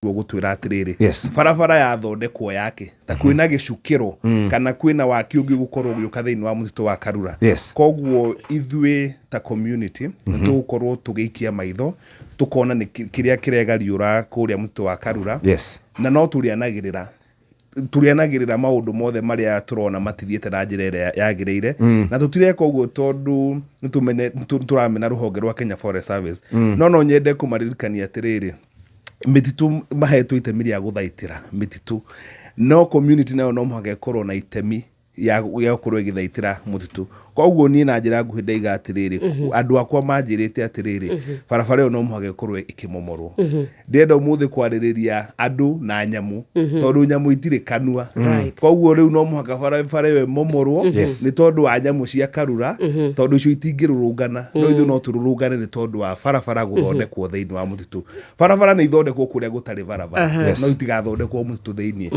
Gũtwĩra atĩrĩrĩ, barabara yathondekwo yake ta kwĩna gĩcukĩro kana kwĩna waki ũngĩ ũgũkorwo ũgĩũka thĩinĩ wa mũtitũ wa Karura. Koguo ithuĩ ta community nĩ tũgũkorwo tũgĩikia maitho tũkona nĩ kĩrĩa kĩregariũra kũrĩa mũtitũ wa Karura. Na no tũrĩanagĩrĩra tũrĩanagĩrĩra maũndũ mothe marĩa tũrona matithiĩte na njĩra ĩrĩa yagĩrĩire. Na tũtireka ũguo tondũ nĩtũramena rũhonge rwa Kenya Forest Service. No nyende kũmaririkania atĩrĩrĩ, mĩtitũ mahetwo itemi rĩa gũthaitĩra mĩtitũ, no community nayo no mũhaka ĩkorwo na itemi ya gũkorwo ĩgĩthaitĩra mũtitũ. Koguo niĩ na njĩra nguhĩ ndaiga atĩrĩrĩ, andũ akwa manjĩrĩte atĩrĩrĩ, barabara ĩyo no mũhaka ĩkorwo ĩkĩmomorwo. Ndĩrenda ũmũthĩ kwarĩrĩria andũ na nyamũ, tondũ nyamũ itirĩ kanua. Koguo rĩu no mũhaka barabara ĩyo ĩmomorwo nĩ tondũ wa nyamũ cia Karura, tondũ icio itingĩrũrũngana, no ithuĩ no tũrũrũngane nĩ tondũ wa barabara gũthondekwo thĩinĩ wa mũtitũ. Barabara nĩ ithondekwo kũrĩa gũtarĩ barabara, no itigathondekwo mũtitũ thĩinĩ.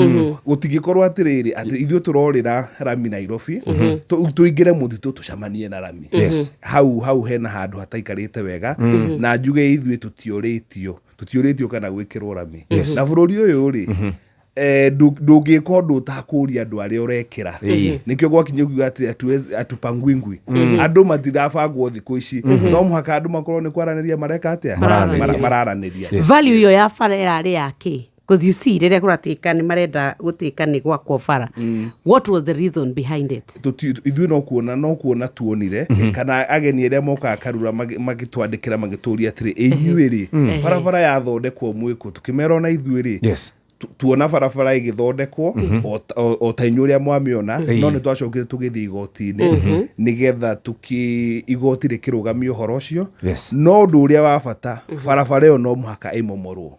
Gũtingĩkorwo atĩrĩrĩ atĩ ithuĩ tũrorĩra rami Nairobi, tũingĩre mũtitũ tũcemanie na rami. Hau hena handũ hataikarĩte wega, na njuge ithuĩ tũtiũrĩtio kana gwĩkĩrwo rami. Na bũrũri ũyũ rĩ, ndũngĩka ũndũ ũtakũria andũ arĩa ũrekĩra. Nĩkĩo gwakinya kuga atĩ atupangwingwi, andũ matirabangwo thikũ ici. No mũhaka andũ makorwo nĩ kwaranĩria mareka atĩa? Maranĩria. Mararanĩria. Value ĩyo ya bara ĩrarĩ ya kĩ? Because you see, rĩrĩa kũratuĩka nĩ marenda gũtuĩka nĩ gwakwo bara, what was the reason behind it? Ithuĩ no kuona tuonire kana ageni arĩa mokaga Karura magĩtwandĩkĩra magĩtũria atĩrĩ, inyuĩ rĩ, barabara yathondekwo mwĩkũ? Tũkĩmera ona ithuĩ rĩ, tuona barabara ĩgĩthondekwo o ta inyuĩ ũrĩa mwamĩona. No nĩ twacokire tũgĩthiĩ igoti-inĩ nĩgetha tũkĩ igoti rĩkĩrũgamia ũhoro ũcio. No ũndũ ũrĩa wa bata, barabara ĩyo no mũhaka ĩmomorwo.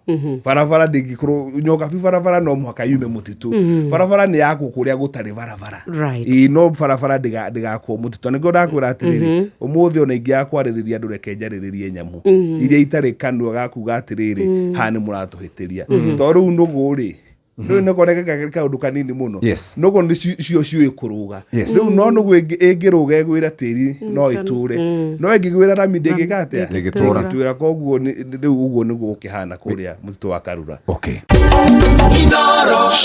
Barabara ndĩngĩkorwo nyokabi, barabara no mũhaka yume mũtitũ. Barabara nĩ yakwo kũrĩa gũtarĩ barabara. Ĩĩ, no barabara ndĩgakwo mũtitũ. Nĩkĩo ndakwĩra atĩrĩrĩ, ũmũthĩ ona ingĩaga kwarĩrĩria andũ, reke njarĩrĩrie nyamũ iria itarĩ kanua ga kuga atĩrĩrĩ, haha nĩ mũratũhĩtĩria. Tondũ rĩu nũgũ rĩ, rĩu nĩ koneka karĩ kaũndũ kanini mũno. Nũgũ nĩ cio ciũĩ kũrũga. Rĩu no nũgũ ĩngĩrũga ĩgwĩre tĩri no ĩtũre, no ĩngĩgwĩra rami ndĩngĩka atĩa? Ndĩngĩtũra. Ndĩngĩtũra. Koguo rĩu ũguo nĩguo gũkĩhana kũrĩa mũtitũ wa Karura. Okay.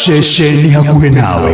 Ceceni hakuhĩ nawe.